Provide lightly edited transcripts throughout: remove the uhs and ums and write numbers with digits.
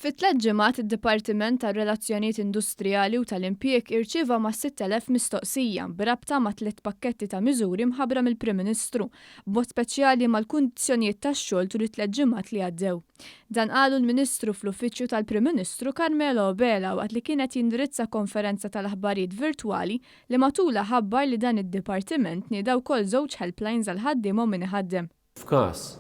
Fi tlett ġimgħat id-Dipartiment tar-Relazzjonijiet Industrijali u tal-Impjieg irċieva mas-6,000 mistoqsija b'rabta ma' tlett pakketti ta' miżuri mħabbra mill-Prim Ministru, b'mod speċjali mal-kundizzjonijiet tax-xogħol tul it-tlett ġimgħat li għaddew. Dan qalu l-Ministru fl-Uffiċċju tal-Prim Ministru Carmelo Abela waqt li kien qed jindirizza konferenza tal-aħbarijiet virtwali li matulha ħabbar li dan id-dipartiment nieda wkoll żewġ helplines għall-ħaddiema u min iħaddem. F'każ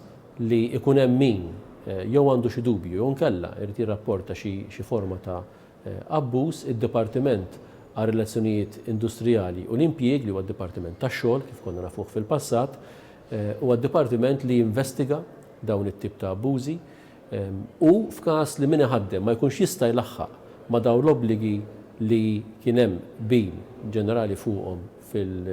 li jkun hemm min jew għandu xi dubju jew inkella jrid jirrapporta xi forma ta' abbuż, id-Dipartiment għar-Relazzjonijiet Industrijali u l-Impjieg, li huwa d-Dipartiment tax-Xogħol kif konna nafuh fil-passat, huwa d-dipartiment li jinvestiga dawn it-tip ta' abbużi u f'każ li min iħaddem ma jkunx jista' jlaħħaq ma' dawn l-obbligi li kien hemm qbil ġenerali fuqhom fil-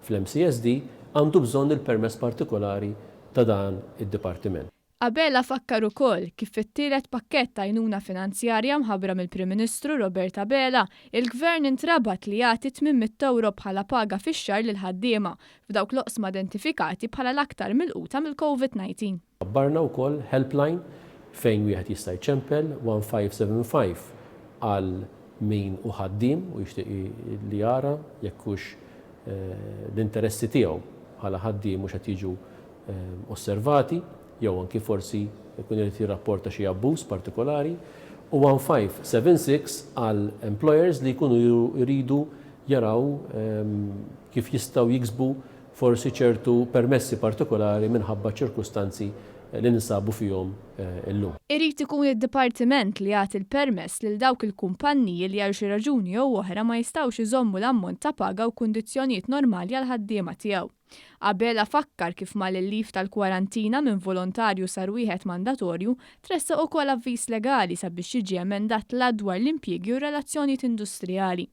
fl-MCSD għandu bżonn il-permess partikolari ta' dan id-dipartiment. Abela fakkar ukoll kif fit-tielet pakkett ta' għajnuna finanzjarja mħabbra mill-Prim Ministru Robert Abela, il-Gvern intrabat li jagħti 800 ewro bħala paga fix-xahar lill-ħaddiema f'dawk l-oqsma identifikati bħala l-aktar milquta mill-Covid 19. Ħabbarna wkoll helpline fejn wieħed jista' jċempel 1575 għal min hu ħaddiem u jixtieq li jara jekk hux l-interessi tiegħu bħala ħaddiem mhux qed jiġu osservati jew anki forsi jkun irid jirrapporta xi abbuż partikolari, u 1576 għal employers li jkunu jridu jaraw kif jistgħu jiksbu forsi ċertu permessi partikolari minħabba ċ-ċirkustanzi li ninsabu fihom illum. Irid ikun id-Dipartiment li jagħti l-permess lil dawk il-kumpanniji li għal xi raġuni jew oħra ma jistgħux iżommu l-ammont ta' paga u kundizzjonijiet normali għall-ħaddiema tiegħu. Abela fakkar kif malli l-leave tal-kwarantina minn volontarju sar wieħed mandatorju, tressaq ukoll avviż legali sabiex jiġi emendat l-Att dwar l-Impjiegi u r-Relazzjonijiet Industrijali.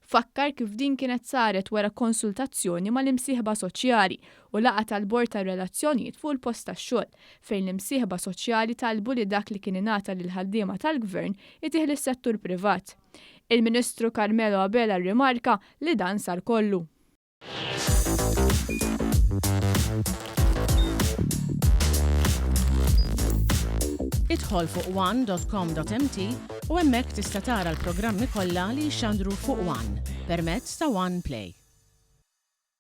Fakkar kif din kienet saret wara konsultazzjoni mal-imsieħba soċjali u laqgħa tal-Bord tar-Relazzjonijiet fuq il-Post tax-Xogħol, fejn l-imsieħba soċjali talbu li dak li kien ingħata lill-ħaddiema tal-Gvern itih lis-settur privat. Il-Ministru Carmelo Abela rrimarka li dan sar kollu. Idħol fuq one.com.mt u hemmhekk tista' tara l-programmi kollha li jixxandru fuq One permezz ta' One Play.